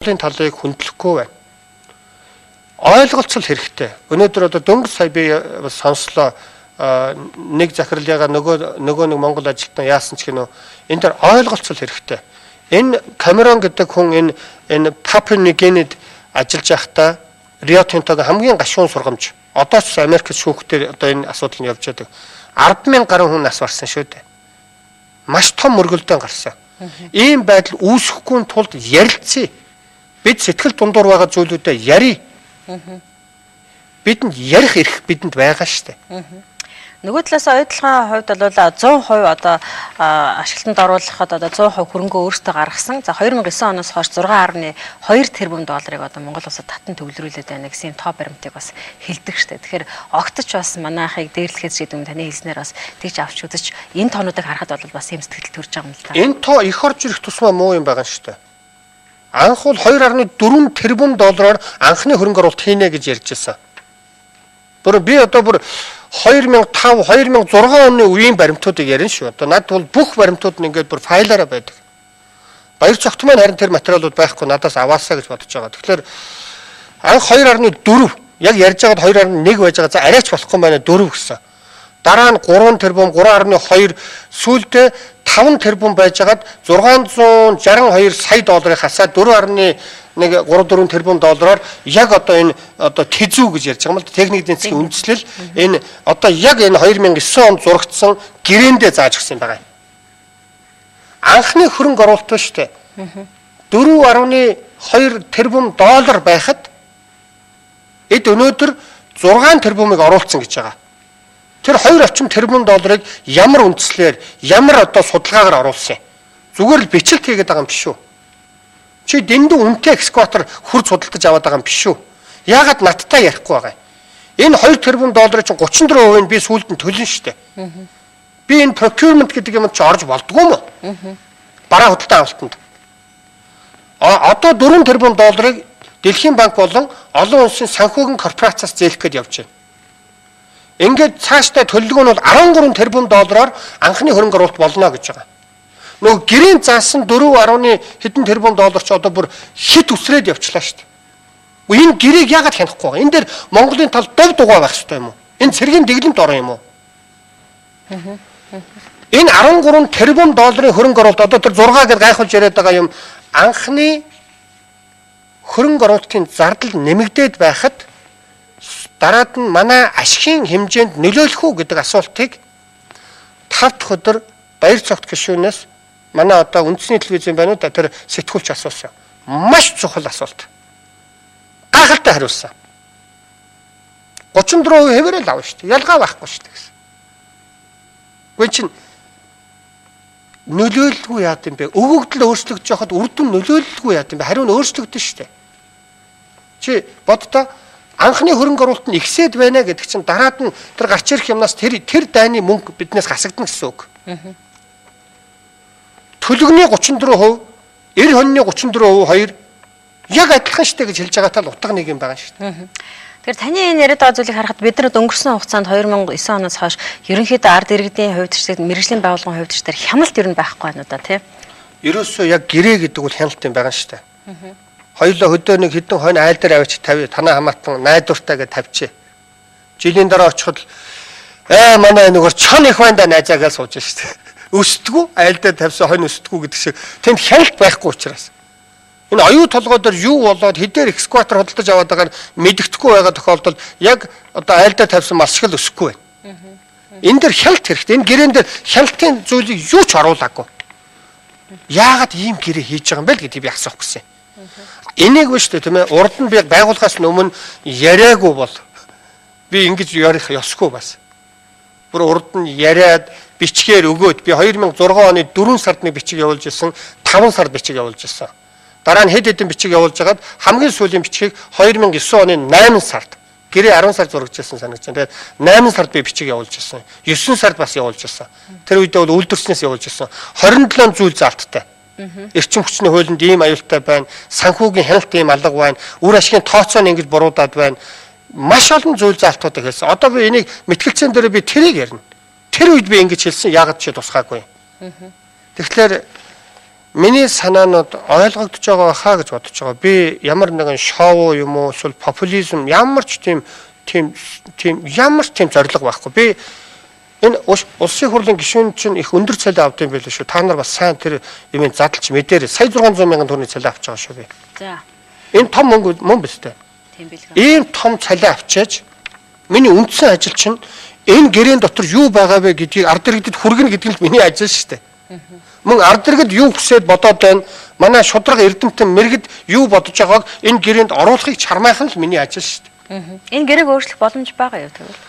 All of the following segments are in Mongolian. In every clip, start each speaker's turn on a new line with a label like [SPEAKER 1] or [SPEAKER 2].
[SPEAKER 1] Талыг хүндлэхгүй байна. Ойлголцол хэрэгтэй. Өнөөдөр одоо дөнгөж сая би бас сонслоо, нэг захирлынгаа нөгөө нэг Монгол ажилтан яасан ч гэнэ. Энэ дээр ойлголцол хэрэгтэй. Энэ Камерон гэдэг хүн энэ Папуа Нью Гинед ажиллаж байхдаа Рио Тинтогийн хамгийн гашуун сургамж. Одоо ч Америкт шүүхтэр одоо энэ асуудал нь явж байдаг. 10,000 гаруй хүн нас барсан шүү дээ. Маш том мөргөлдөөн гарсан. Ийм байдал үүсэхгүй тулд ярилцъя. Бид сэтгэл дундуур байгаа зүйлүүдээ ярий. Бидэнд ярих эрх бидэнд байгаа шүү дээ.
[SPEAKER 2] Нөгөө талаас оюутлогын хувьд бол 100% одоо ашиглалтанд оруулахад одоо 100% хөрөнгөө өөртөө гаргасан. За 2009 оноос хойш 6.2 тэрбум долларыг одоо Монгол улсад татан төвлөрүүлээд байна гэсэн юм тоо баримтыг бас хэлдэг штэ. Тэгэхээр огтч бас манайхыг дээрлэхээс гэдэг юм таны хэлснээр бас тэгж авч үзэж энэ тоонуудыг харахад бол бас юм сэтгэл төрж байгаа юм л та.
[SPEAKER 1] Энэ тоо их орж ирэх тусмаа муу юм байгаа штэ. Анх бол 2.4 тэрбум доллараар анхны хөрөнгө оруулалт хийнэ гэж ярьж байсан. Бүр би одоо бүр 2005, 2006 оны үеийн баримтуудыг ярина шүү. Одоо над бол бүх баримтууд нь ингээд бүр файлаараа байдаг. Баяр цогт маань харин тэр материалууд байхгүй, надаас аваасаа гэж бодож байгаа. Тэгэхээр анх 2.4 яг ярьж байгаад 2.1 байж байгаа. За арайч болохгүй байна 4 гэсэн. Дараа нь 3 тэрбум, 3.2, сүүлдээ 5 тэрбум байжгаад 662 сая долларыг хасаад 4.1 3 4 тэрбум доллараар яг одоо энэ одоо тэзүү гэж ярьж байгаа юм л техник эдийн засгийн үндслэл энэ одоо яг энэ 2009 онд зурагдсан гэрээндээ зааж өгсөн юм байна. Анхны хөрөнгө оруулалт шүү дээ. 4.2 тэрбум доллар байхад эд өнөөдөр 6 тэрбумыг оруулсан гэж байгаа. Тэр 2 орчим тэрбум долларыг ямар үндслээр, ямар одоо судалгаагаар оруулсан юм? Зүгээр л бичлэлт хийгээд байгаа юм биш үү? Чи дэндүү үнэтэй экскаватор хурц худалдаж аваад байгаа юм биш үү? Яагаад надтай ярихгүй байгаа юм? Энэ 2 тэрбум долларыг чинь 34% нь би сүүлд нь төлнө шүү дээ. Би энэ procurement гэдэг юмд чи орж болдгоо юм уу? Бараа худалдаа авалтанд. Одоо 4 тэрбум долларыг Дэлхийн банк болон олон улсын санхүүгийн корпорациас зээлэх гээд явж байна. Ингээд цаашдаа төлөвлөгөө нь бол 13 тэрбум доллараар анхны хөрөнгө оруулалт болно гэж байгаа. Нөгөө гэрийн заасан 4. хэдэн тэрбум доллар ч одоо бүр хит үсрээд явчлаа шүү дээ. Энэ гэрээг яагаад хянахгүй байгаа? Энэ дээр Монголын тал дув дугаа байх хэрэгтэй юм уу? Энэ цэргийн дэглэмт орон юм уу? Энэ 13 тэрбум долларын хөрөнгө оруулалт одоо тэр 6 гэдээ гайхуулж яриад байгаа юм анхны хөрөнгө оруулалтын зардал нэмэгдээд байхад дараад нь манай ашигын хэмжээнд нөлөөлөх үү гэдэг асуултыг 5 дахь өдөр Баяр цогт гишүүнээс манай одоо үндэсний телевизийн байна уу тэр сэтгүүлч асуусан. Маш чухал асуулт. Гайхалтай хариулсан. 34% хэвээрээ л авна шүү дээ. Ялгаа байхгүй шүү дээ гэсэн. Гэхдээ чинь нөлөөлөлгүй яад юм бэ? Өгөгдөл өөрчлөгдөж явахад үр дүн нөлөөлөлгүй яад юм бэ? Хариу нь өөрчлөгдөн шүү дээ. Чи боддоо анхны хөрөнгө оруулалт нь ихсээд байна гэдэг чинь дараад нь тэр гарч ирэх юмнаас тэр дайны мөнгө биднээс хасагдана гэсэн үг. Төлөгний 34%, 90 хоньны 34% хоёр яг адилхан штэ гэж хэлж байгаатай л утга нэг юм байгаа шүү дээ.
[SPEAKER 2] Тэгэхээр таны энэ яриад байгаа зүйлийг харахад бид нар өнгөрсөн хугацаанд 2009 оноос хойш ерөнхийдөө ард иргэдийн хувьд ч мэргэжлийн байгууллагын хувьд ч тэр хяналт ер нь байхгүй байна уу да тий?
[SPEAKER 1] Ерөөсөө яг гэрээ гэдэг бол хяналт юм байгаа шүү дээ. Хоёулаа хөдөө нэг хэдэн хонь айл дээр авчиж тавь танаа хамаатан найдвартай гэж тавьчих. Жилийн дараа очиход манай нөгөөр чон их байна да найзаа гэж сууж шүү дээ. Өсдгүү айл дээр тавьсан хонь өсдгүү гэдэг шиг тэнд хяналт байхгүй учраас. Энэ оюу толгой дээр юу болоод хэдээр экскаватор худалдаж аваад байгааг нь мэддэхгүй байгаа тохиолдолд яг одоо айл дээр тавьсан мал шиг л өсөхгүй байна. Энэ дээр хяналт хэрэгтэй. Энэ гэрээн дээр хяналтын зүйлийг юу ч оруулаагүй. Яагаад ийм гэрээ хийж байгаа юм бэ л гэдгийг би асуух гэсэн. Энийг биш үү тийм ээ урд нь би байгууллагаас өмнө яриаггүй бол би ингэж ярих ёсгүй бас. Бүр урд нь яриад бичгээр өгөөд би 2006 оны 4 сард нэг бичиг явуулж исэн, 5 сард бичиг явуулж исэн. Дараа нь хэд хэдэн бичиг явуулж хагаад хамгийн сүүлийн бичгийг 2009 оны 8 сард гэрээ 10 сар зурагдчихсан санагдаж байна. Тэгээд 8 сард би бичиг явуулж исэн. 9 сард бас явуулж исэн. Тэр үедээ бол үйлдвэрснээс явуулж исэн. 27 зүйл заалттай. Эрчим хүчний хуулинд ийм аюултай байна. Санхүүгийн хяналт ийм алга байна. Үр ашигын тооцоо нь ингэж буруудаад байна. Маш олон зүйл заалтуудыг хэлсэн. Одоо би энийг мэтгэлцэн дээр би тэрийг ярина. Тэр үед би ингэж хэлсэн. Яагаад чи тусгаагүй. Тэгэхээр Миний санаанууд ойлгогдож байгаа хаа гэж бодож байгаа. Би ямар нэгэн шоу юм уу эсвэл популизм ямар ч тийм ямар ч тийм зорилго байхгүй. Би энэ улсын хурлын гишүүн чинь их өндөр цалин авд юм байл шүү. Та нар бас сайн тэр юмыг задлж мэдээрэй. Сая 600 мянган төгрөгийн цалин авч байгаа шүү би.
[SPEAKER 2] За.
[SPEAKER 1] Энэ том мөнгө мөн биз дээ.
[SPEAKER 2] Тийм билгээ.
[SPEAKER 1] Ийм том цалин авчааж миний үндсэн ажил чинь энэ гэрээн дотор юу байгаа вэ гэдгийг ард иргэдэд хүргэнэ гэдэг нь л миний ажил шүү дээ. Мөн ард иргэд юу хүсээд бодоод байна, манай шударга эрдэмтэн мэргэд юу бодож байгааг энэ гэрээнд оруулахыг чармайх нь л миний ажил шүү дээ.
[SPEAKER 2] Энэ гэрээг өөрчлөх боломж байгаа юу тэгвэл?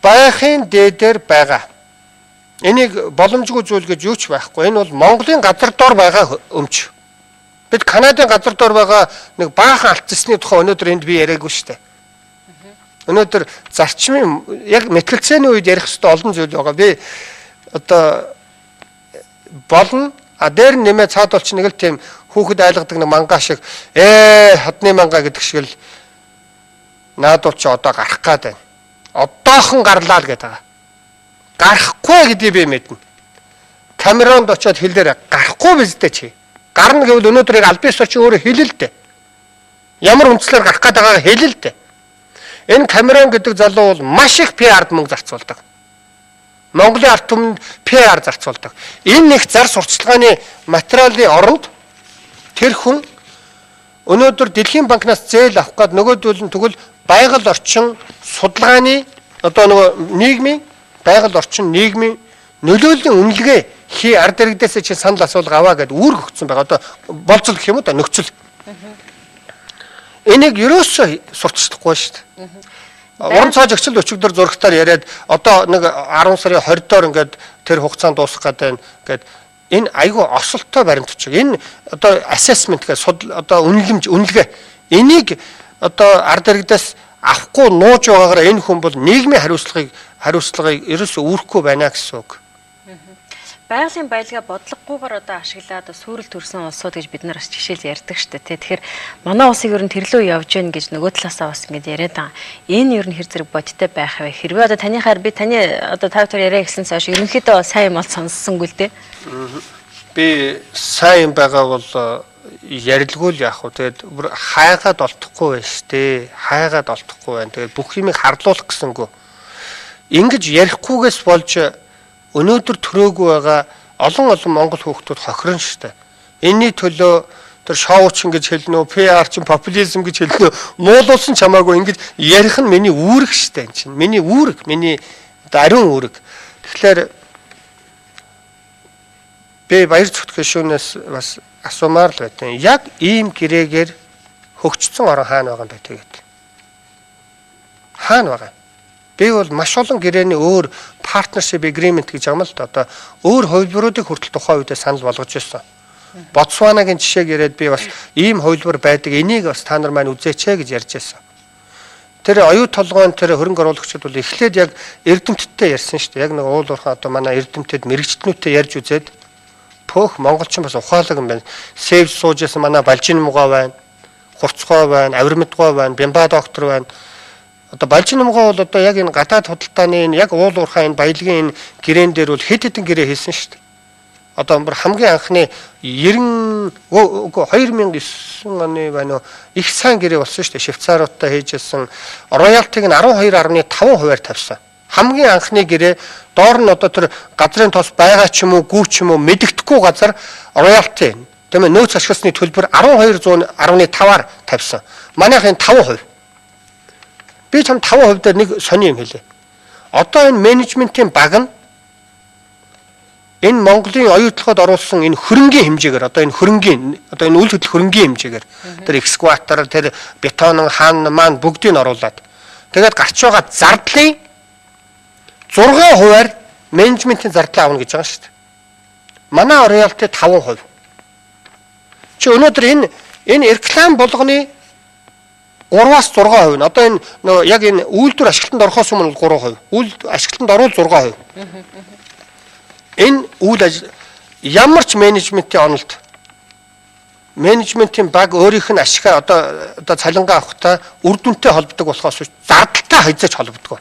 [SPEAKER 1] Байхын дээдээр байгаа. Энийг боломжгүй зүйл гэж юу ч байхгүй. Энэ бол Монголын газар доор байгаа өмч. Бид Канадын газар доор байгаа нэг баахан алт зэсний тухай өнөөдөр энд би яриаггүй шүү дээ. Өнөөдөр зарчмын яг мэтгэлцээний үед ярих ёстой олон зүйл байгаа. Би одоо болно. А дээр нь нэмээ цаад болч нэг л тийм хүүхэд айлгадаг нэг мангаа шиг хадны мангаа гэдэг шиг л наадвал чи одоо гарах гад байна. Одоохон гарлаа л гэдэг байгаа. Гарахгүй гэдгийг би мэднэ. Камеронд очиод хэлдээр гарахгүй биз дээ чи. Гарна гэвэл өнөөдөр яг аль биесээр чи өөрөө хэлэл дээ. Ямар үндслээр гарах гээд байгаагаа хэлэл дээ. Энэ Камерон гэдэг залуу бол маш их PR-д мөнгө зарцуулдаг. Монголын ард түмэнд PR зарцуулдаг. Энэ их зар сурталчилгааны материалын оронд тэр хүн өнөөдөр Дэлхийн банкнаас зээл авах гээд нөгөөдөл нь тэгвэл байгаль орчин судалгааны одоо нөгөө нийгмийн байгаль орчин нийгмийн нөлөөллийн үнэлгээ хий ард иргэдээс чи санал асуулга аваа гэдээ үүрэг өгсөн байгаа. Одоо болцол гэх юм уу да нөхцөл. Энийг ерөөсөө сурталчлахгүй шүү дээ. Уран цоож огцол өчигдөр зурагтаар яриад одоо нэг 10 сарын 20 доор ингээд тэр хугацаанд дуусах гэдэг байна гэд энэ айгүй осолтой баримт бичиг. Энэ одоо assessment гэх судал одоо үнэлэмж үнэлгээ энийг одоо ард иргэдээс авахгүй нууж байгаагаар энэ хүн бол нийгмийн хариуцлагыг ерөөсөө үүрхгүй байна гэсэн үг.
[SPEAKER 2] Байгалийн баялгаа бодлогогүйгээр одоо ашиглаад сүрэл төрсэн улсууд гэж бид нар бас жишээл ярьдаг шүү дээ. Тэгэхээр манай улсыг ер нь тэрлүү явж гэн гэж нөгөө талаасаа бас ингэж яриад байгаа. Энэ ер нь хэр зэрэг бодиттой байх вэ? Хэрвээ одоо таныхаар би таны одоо 5 дахь яриа гэсэн цааш ерөнхийдөө сайн юм бол сонссонгүй л дээ.
[SPEAKER 1] Би сайн юм байгаа бол ярилгүй л яах вэ? Тэгээд хайгаад олдохгүй байна шүү дээ. Хайгаад олдохгүй байна. Тэгээд бүх юмыг харлуулах гэсэнгүү. Ингэж ярихгүйгээс болж өнөөдөр төрөөгүй байгаа олон олон монгол хүүхдүүд хохирно шүү дээ. Энийний төлөө тэр шоучин гэж хэлнэ үү, PR чин популизм гэж хэлнэ үү, нуулуулсан ч хамаагүй ингэж ярих нь миний үүрэг шүү дээ. Энэ чинь миний үүрэг, миний одоо ариун үүрэг. Тэгэхээр би баяр зүтгэх гишүүнээс бас асуумаар л байдیں۔ Яг ийм гэрээгээр хөгжсөн орон хаана байгаа юм бэ тэгээд? Хаана байгаа? Би бол маш олон гэрээний өөр partnership agreement гэж юм л да. Одоо өөр хувилбаруудыг хүртэл тухайн үедээ санал болгож ирсэн. Ботсванагийн жишээг яриад би бас ийм хувилбар байдаг. Энийг бас та нар маань үзээч ээ гэж ярьж байсан. Тэр оюу толгойн тэр хөрөнгө оруулагчид бол эхлээд яг эрдэмтдтэй ярьсан шүү дээ. Яг нэг уул уурхай одоо манай эрдэмтэд мэрэгжтнүүдтэй ярьж үзээд пөөх монголчин бас ухаалаг юм байна. Сэвж сууж исэн манай Балжин мугаа байна. Хурцгой байна, Авирмэдгой байна, Бямба доктор байна. Одоо Балжин мугаа бол одоо яг энэ гадаад худалдааны энэ яг уул уурхай энэ баялагын энэ гэрээн дээр бол хэд хэдэн гэрээ хийсэн шүү дээ. Одоо бүр хамгийн анхны 90 үгүй 2009 оны байна уу их сайн гэрээ болсон шүү дээ. Швейцаруудтай хийжсэн роялтиг нь 12.5%-аар тавьсан. Хамгийн анхны гэрээ доор нь одоо тэр газрын тос байгаа ч юм уу гүү ч юм уу мэдэгдэхгүй газар роялти тийм ээ нөөц ашигласны төлбөр 12.5-аар тавьсан. Манайхын 5%. Би чам 5% дээр нэг сони юм хэлээ. Одоо энэ менежментийн баг нь энэ Монголын оюутлогод оруулсан энэ хөрөнгийн хэмжээгээр одоо энэ хөрөнгийн одоо энэ үйл хөдлөх хөрөнгийн хэмжээгээр тэр экскаватор тэр бетон хаан маань бүгдийг нь оруулаад тэгээд гарч байгаа зардлын 6%-аар менежментийн зардлаа авна гэж байгаа шүү дээ. Манай роялти 5%. Чи өнөөдөр энэ реклам болгоны 3-аас 6% нь одоо энэ нөгөө яг энэ үйлдвэр ашиглалтанд орохоос өмнө 3%. Үйл ашиглалтанд орвол 6%. Энэ үйл ямар ч менежментийн онолд менежментийн баг өөрийнх нь ашигаа одоо цалингаа авахдаа үр дүнтэй холбодог болохоос зардалтай хязгаарч холбодог.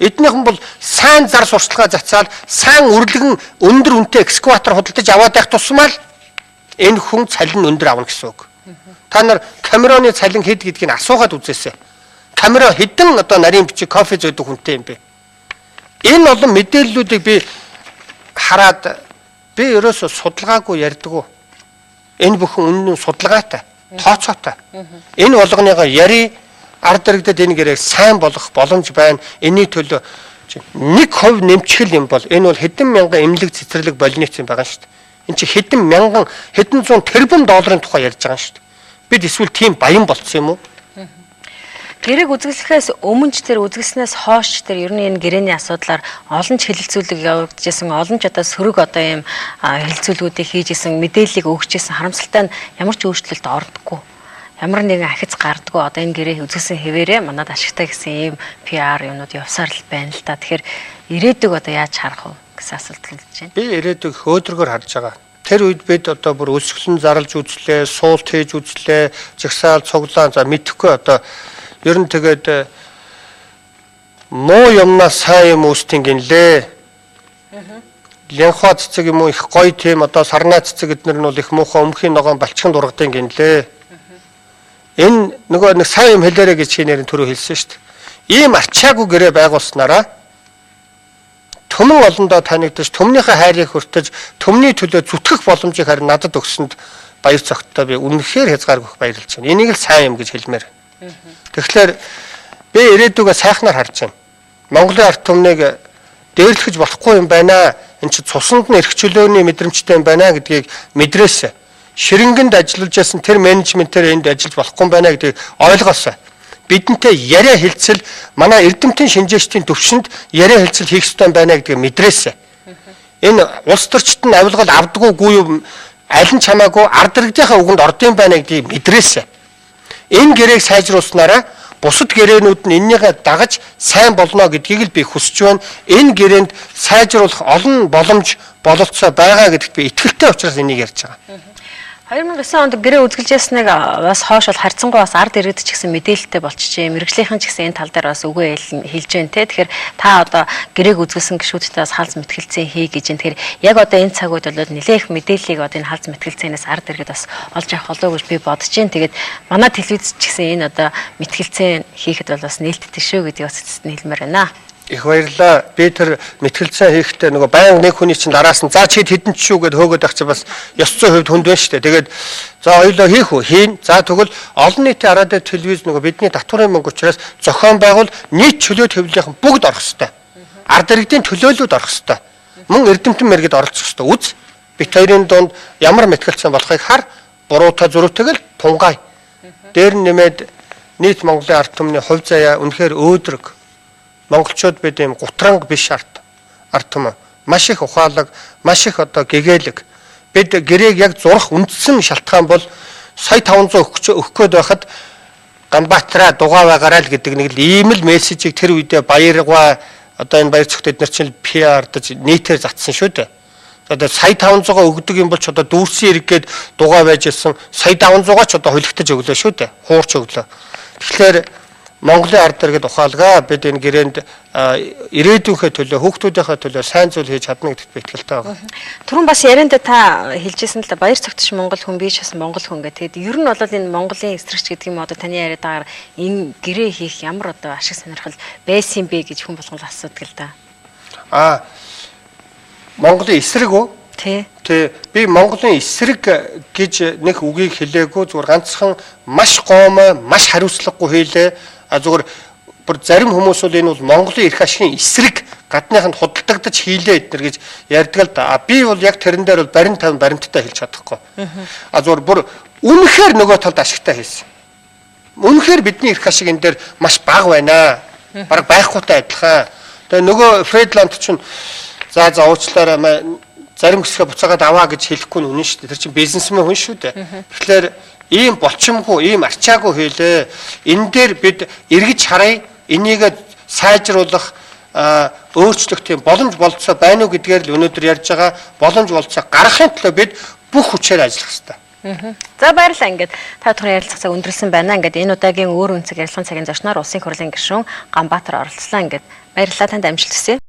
[SPEAKER 1] Эднийхэн бол сайн зар сурталчилгаа зацаал сайн үрлэгэн өндөр үнэтэй экскаватор худалдаж аваад байх тусмаа л Энэ хүн цалин өндөр авна гэсэн үг. Та нар Камероны цалин хэд гэдгийг асуугаад үзээсэй. Камеро хэдэн одоо нарийн бичиг кофе зөөдөг хүнтэй юм бэ? Энэ олон мэдээллүүдийг би хараад би ерөөсөө судалгаагүй ярьдаггүй. Энэ бүхэн үнэн нь судалгаатай, тооцоотой. Энэ болгоныгоо яри ард иргэдэд энэ гэрээг сайн болгох боломж байна. Энэний төлөө 1% нэмчихэл юм бол энэ бол хэдэн мянган эмнэлэг цэцэрлэг больниц юм байгаа шүү дээ. Энэ чи хэдэн мянган хэдэн зуун тэрбум долларын тухай ярьж байгаа шүү дээ. Бид эсвэл тийм баян болцсон юм уу?
[SPEAKER 2] Гэрээг үзэсгэлэхээс өмнө ч тэр үзэсгэлснээс хойш ч тэр ер нь энэ гэрээний асуудлаар олон ч хэлэлцүүлэг явагдажсэн, олон ч одоо сөрөг одоо ийм хэлэлцүүлгүүдийг хийж исэн, мэдээллийг өгч исэн, харамсалтай нь ямар ч өөрчлөлт ордоггүй. Ямар нэгэн ахиц гардггүй, одоо энэ гэрээ үзэсгэлсэн хэвээрээ манад ашигтай гэсэн ийм PR юмнууд явсаар л байна л та. Тэгэхээр ирээдүг одоо яаж харах вэ гэсэн асуулт хэлж байна.
[SPEAKER 1] Би ирээдүг хөөдрөгөр харж байгаа. Тэр үед бид одоо бүр өсгөлн зарлж үзлээ, суулт хийж үзлээ, жагсаал цуглаан за мэдэхгүй одоо ер нь тэгээд муу юмнаас сайн юм үүсдэг гинлээ. Лянхва цэцэг юм уу их гоё тийм одоо сарнаа цэцэг эднэр нь бол их муухай өмхийн ногоон балчхан дургадын гинлээ. Энэ нөгөө нэг сайн юм хэлээрэ гэж шинээр нь түрүү хэлсэн шүү дээ. Ийм ачаагүй гэрээ байгуулснараа түмэн олондоо танигдаж, түмнийхээ хайрыг хүртэж, түмний төлөө зүтгэх боломжийг харин надад өгсөнд баяр цогттой би үнэхээр хязгааргүй их баярлж байна. Энийг л сайн юм гэж хэлмээр. Тэгэхээр би ирээдүгөө сайхнаар харж байна. Монголын ард түмнийг дээрлэхэж болохгүй юм байна. Энд чи цуснд нь эрх чөлөөний мэдрэмжтэй юм байна гэдгийг мэдрээсэй. Ширэнгэнд ажиллаж байсан тэр менежментээр энд ажиллаж болохгүй юм байна гэдгийг ойлгоосой. Бидэнтэй яриа хэлцэл манай эрдэмтэн шинжээчдийн төвшөнд яриа хэлцэл хийх ёстой байна гэдгийг мэдрээсэй. Энэ улс төрчд нь авилгал авдаггүй гүй юм аль нь ч хамаагүй ард иргэдийнхээ үгэнд ордын байна гэдгийг мэдрээсэй. Энэ гэрээг сайжруулснараа бусад гэрээнүүд нь эннийгээ дагаж сайн болно гэдгийг л би хүсэж байна. Энэ гэрээнд сайжруулах олон боломж бололцоо байгаа гэдэгт би итгэлтэй учраас энийг ярьж байгаа.
[SPEAKER 2] 2009 онд гэрээ үзгэлжсэнийг бас хойш бол харьцангуй бас ард иргэд ч гэсэн мэдээлэлтэй болчихжээ. Мэргэжлийнхэн ч гэсэн энэ тал дээр бас үгээ хэлж байна те. Тэгэхээр та одоо гэрээг үзгэлсэн гишүүдтэй бас халз мэтгэлцээ хий гэж юм. Тэгэхээр яг одоо энэ цаг үед бол нэлээх мэдээллийг одоо энэ халз мэтгэлцээнээс ард иргэд бас олж авах болов уу гэж би бодож байна. Тэгээд манай телевиз ч гэсэн энэ одоо мэтгэлцээ хийхэд бол бас нээлттэй шүү гэдгийг бас эцэст нь хэлмээр байна.
[SPEAKER 1] Их баярлалаа. Би тэр мэтгэлцээ хийхдээ нөгөө байнга нэг хүний чинь дараас нь за чи тэдэн ч шүү гэд хөөгөөд ах чи бас ёс зүйн хувьд хүнд байна шүү дээ. Тэгээд за хоёулаа хийх үү? Хийн. За тэгвэл олон нийтийн радио телевиз нөгөө бидний татварын мөнгө учраас зохион байгуул нийт чөлөө төвлөрийнхэн бүгд орох ёстой. Ард иргэдийн төлөөлөлд орох ёстой. Мөн эрдэмтэн мэргэд оролцох ёстой. Үз. Бит хоёрын дунд ямар мэтгэлцэн болохыг хар, буруутай зөрүүтэйг л тунгаая. Дээр нь нэмээд нийт Монголын ард түмний хувь заяа үнэхээр өөдрөг. Монголчууд бид ийм гутранг биш ард түмэн. Маш их ухаалаг, маш их одоо гэгээлэг. Бид гэрээг яг зурах үндсэн шалтгаан бол сая 500 өгөх гээд байхад Ганбаатараа дугаа байгаарай л гэдэг нэг л ийм л мессежийг тэр үедээ баяргаа одоо энэ баяр цогт эднэр чинь PR-даж нийтээр затсан шүү дээ. Одоо сая 500-аа өгдөг юм бол ч одоо дүүрсэн хэрэг гээд дугаа байж ирсэн сая 500-аа ч одоо холигтож өглөө шүү дээ. Хуурч өглөө. Тэгэхээр Монголын ард иргэд ухаалгаа бид энэ гэрээнд ирээдүйнхээ төлөө хүүхдүүдийнхээ төлөө сайн зүйл хийж чадна гэдэгт би итгэлтэй байгаа.
[SPEAKER 2] Түрүүн бас яриандаа та хэлжсэн л да баяр цогтч Монгол хүн би ч бас Монгол хүн гэх. Тэгээд ер нь бол энэ Монголын эсрэгч гэдэг юм одоо таны яриад байгаагаар энэ гэрээ хийх ямар одоо ашиг сонирхол байсан юм бэ гэж хүн болгон асуудаг л да.
[SPEAKER 1] Аа Монголын эсрэг үү?
[SPEAKER 2] Тий.
[SPEAKER 1] Тий. Би Монголын эсрэг гэж нэг үгийг хэлээгүй, зүгээр ганцхан маш гоомой, маш хариуцлагагүй хэлээ. А зүгээр бүр зарим хүмүүс бол энэ бол Монголын эрх ашигын эсрэг гадныханд худалдагдаж хийлээ эднэр гэж ярьдаг л да. А би бол яг тэрэн дээр бол барин тавин баримттай хэлж чадахгүй. А зүгээр бүр үнэхээр нөгөө талд ашигтай хийсэн. Үнэхээр бидний эрх ашиг энэ дээр маш бага байна. Бараг байхгүйтэй адилхан. Тэгээ нөгөө Фредланд чинь за уучлаарай зарим хэсгээ буцаагаад аваа гэж хэлэхгүй нь үнэн шүү дээ. Тэр чинь бизнесмен хүн шүү дээ. Тэгэхээр ийм болчимгүй, ийм арчаагүй хийлээ. Энэ дээр бид эргэж харъя, энийг сайжруулах, өөрчлөх тийм боломж болцоо байна уу гэдгээр л өнөөдөр ярьж байгаа. Боломж болцоо гаргахын төлөө бид бүх хүчээр ажиллах ёстой.
[SPEAKER 2] За баярлалаа. Ингээд та бүхэн ярилцах цаг өндөрлсөн байна. Ингээд энэ удаагийн өөр үнцэг ярилцлагын цагийн зочноор Улсын хурлын гишүүн Ганбаатар оролцлоо. Ингээд баярлалаа, танд амжилт хүсье.